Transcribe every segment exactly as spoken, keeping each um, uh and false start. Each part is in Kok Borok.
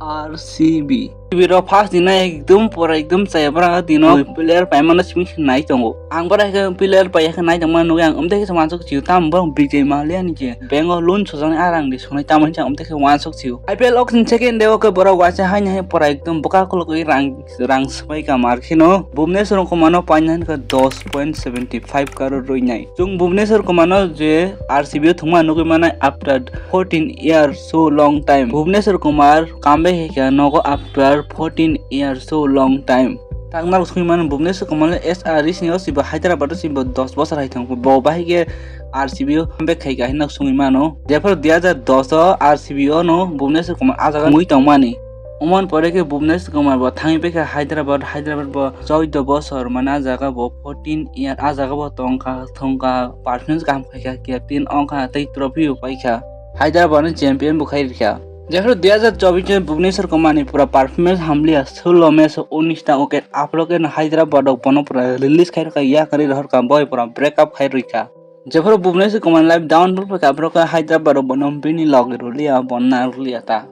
R C B. R C B rok first ni nai ekdom pura ekdom chaya bwrang dino player paimano simi nai tongo. Ang bwrang khe player paiya khe nai tongmani nugwi ang umtei khe wansuk chio, tamo borok Vijay Mallya ni je bank o loan sujaknai a rang di sonai, tamo hinsa umtei khe wansuk chio. I P L auction second day o khe borok waisa haino hai pura ekdom bwkha khulugwi rang rang swbai ka mar kheno Bhubneshwar Kumar no paina hinkha dos point seventy five crore rwi nai. Chwng Bhubneshwar Kumar no je R C B o thwngma nugwi manai after fourteen years, so long time. Bhubneshwar Kumar comeback hai kha nogo after fourteen years, so long time. Takna rok swi mano Bhubneshwar Kumar no S R sini o sibo Hyderabad o sibo dos bosor hai thang bo bahai khe R C B o comeback khai kha hinwi swi mano. Jephru dui hajar dos o R C B o no Bhubneshwar Kumar a jaga mui tongmani. Umon pore khe Bhubneshwar Kumar bo thangwi paikha Hyderabad, Hyderabad bo choido bosor, mane a jaga bo fourteen year, a jaga bo tongkha, thongkha, performance kaham khaikha, captain wngkha tei trophy bo paikha, Hyderabad ni champion bo khai rikha. Jephru dui hajar chobbish ni Bhubneshwar Kumar ni pura performance hamliya, sullo match o unis ta wicket, aphuru khe no Hyderabad o bono pura release khai rwkha, yakarwi rohorkha, boi pura break up khai rwkha. Jephru Bhubneshwar Kumar life down phuru phaikha, aphuru khe Hyderabad o bono bini logi rwliya, bono narwkliya ta.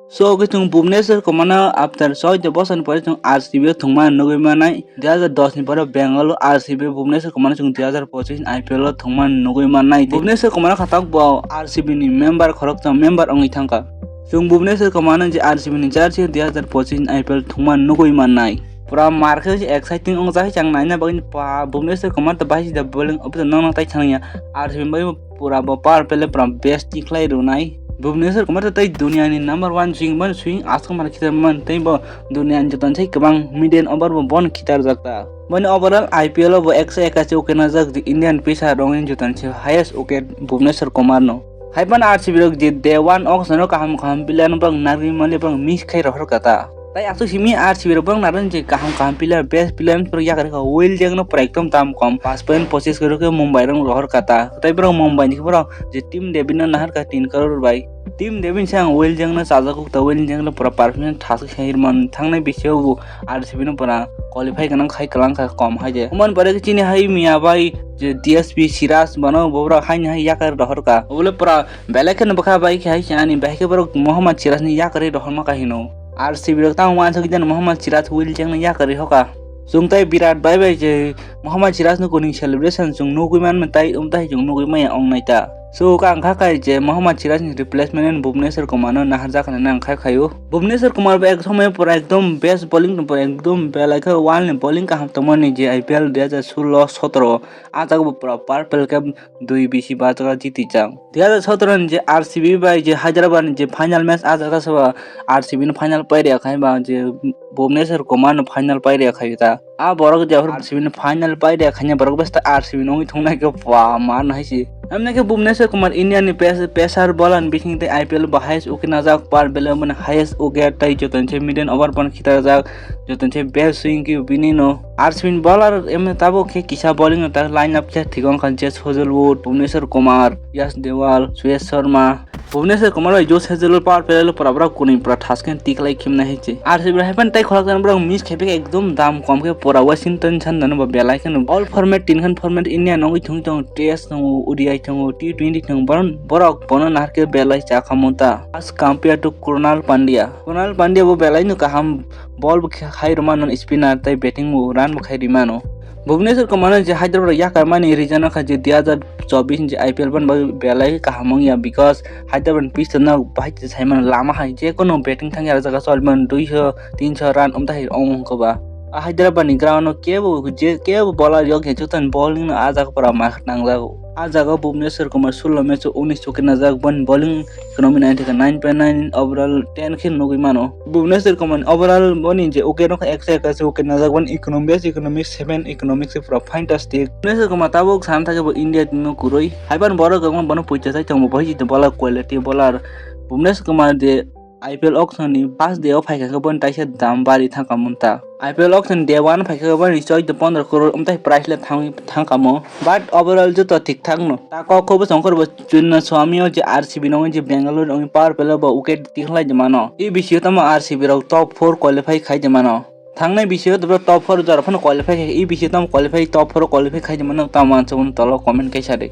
So khe chwng Bhubneshwar Kumar no after choido bosor ni pore chwng R C B o thwngma nugwi manai, dui hajar dos ni pore Bengal o R C B Bhubneshwar Kumar no chwng dui hajar pochis ni I P L o thwngma nugwi manai. Bhubneshwar Kumar khatok bo R C B ni member khoroksa member wngwi thangkha. Chwng Bhubneshwar Kumar no je R C B ni jersey dui hajar pochis ni I P L thwngma nugwi manai. Pura mar khe exciting wngjak chang naina bagwi pa Bhubneshwar Kumar to bahai sida bowling obo to nokno tai thangya R C B bai pura bo power play pura best tikhlai rwnai. Bhubneshwar Kumar to tei dunia ni number one swing man swing aswk mar khitar man tei bo dunia ni joto sai kwbang median over bo bon khitar jak ta. Boni overall I P L o bo ekso ekachi wicket najak, the Indian pisa rongni joto ni highest wicket Bhubneshwar Kumar no. Haiphano R C B rok je day one auction o kaham kaham player no borok narwgwi mali borok miss khai rohor kha ta. Tai aswk simi R C B rok borok narwgwi je kaham kaham player, best player no borok yakarwi kha. Will Jang no pura ekdom dam kom, paanch point pochis kwrwi khe Mumbai rok rohor kha ta. Tai borok Mumbai ni borok je Team David no nahar kha tin crore bai. Team David se ang Will Jang no chajak kuk ta, Will Jang no pura performance thaswk khe man thangnai bisi o R C B no pura qualify gwnang khai kwlang kha kom hai je. Umon pore khe chini hai miya bai je D S P Siraj bono borok haini hai yakar rohor kha. Obole pura belai kheno bwkha bai khe hai se ani bahai khe borok Mohammad Siraj ni yakarwi rohorma kha hino. R C B rok tamo uansuk jani Mohammad Siraj Will Jang ni yakarwi hoka. Chwng tai Virat bai bai je Mohammad Siraj no kuning celebration chwng nugwi manma tai um tai chwng nugwi maya ong nai ta. So ka ang kha kai je Mohammad Siraj ni replacement in Bhubneshwar Kumar no naharjak hinwi ang kha khaio. Bhubneshwar Kumar bo ek somoy pura ekdom best bowling tong pura ekdom belai khe world ni bowling kaham tongmani je I P L dui hajar sullo sotoro o ah jaga bo pura purple khe dui bisi ba jaga jiti chang. Dui hajar sotoro ni je R C B bai je Hyderabad ni je final match ah jaga soba R C B ni final pai ria khai ba je Bhubneshwar Kumar no final pai ria khai ta. A borok je R C B ni final pai de khanya borok besta R C B nungwi thungnai khe ba man hai si. Amne khe Bhubneshwar Kumar India ni pes-, pesar bowler ni bising tei I P L bo highest wicket najak, per bele mane highest wicket tei joto ni se median over pon khitarjak, joto ni se best swing khe bini no R C B ni bowler emne tabuk khe kisa bowling no tak line up khe thik wngkha Josh Hazlewood, Bhubneshwar Kumar, Yash Dewal, Suyash Sharma, Bhubneshwar Kumar bai Josh Hazlewood power play lo pura pura kunui pura thas khe tiklai khimnai hai se. R C B bai haphano tai khorok jani borok miss khai phikha ekdom dam kom khe pura Washington Sunders no bo belai kheno all format tin khan format India nugwi thung thung test thungo, O D I thungo, T twenty thungo, boron-, borok bono nahar khe belai cha kha monta as compare to Krunal Pandya. Krunal Pandya bo belai no kaham ball bo khai rwmano spinner tei batting bo run bo khai rwmano. Bhubneshwar Kumar no je Hyderabad rok yakarmani reason wngkha je dui hajar chobbish ni je I P L boni bagwi belai kaham wngya, because Hyderabad ni pitch no bahai se saimano lama hai je kono batting thangya ah jaga choliman duiso tinso run umtahai ong wngkha ba. A Hyderabad ni ground no kebo je kebo bowler yok ya joto ni bowling no ah jaga pura ma nangjago. Ah jaga Bhubneshwar Kumar sullo match o unis wicket najak, boni bowling economy nine theke nine point nine overall ten khe nugwi mano. Bhubneshwar Kumar overall boni je wicket wngkha ekso ekachi wicket najak, boni economy best economy seven economy se pura fantastic. Bhubneshwar Kumar tabuk sana thangkhe bo India team no kwrwi. Haiphano borok wngma bono poicha sai tongo, bo hai bowler quality bowler. Bhubneshwar Kumar je I P L auction ni first day o phaikha khe boni taisa dam bari thangkha monta. I P L auction day one phaikha khe boni choudo pondro crore umtai price le thang-, thangkha mo. But overall joto thik thak no. Ta kok kho bwsong khoro bo Chinnaswamy o je R C B no je Bengaluru ni power play bo wicket tikhlai de mano. E B C o tamo R C B rok top four qualify khai de mano. Thangnai B C o tamo top four jora phano qualify khai, E B C o tamo qualify top four qualify khai de mano tamo answer tolo comment kaisa de.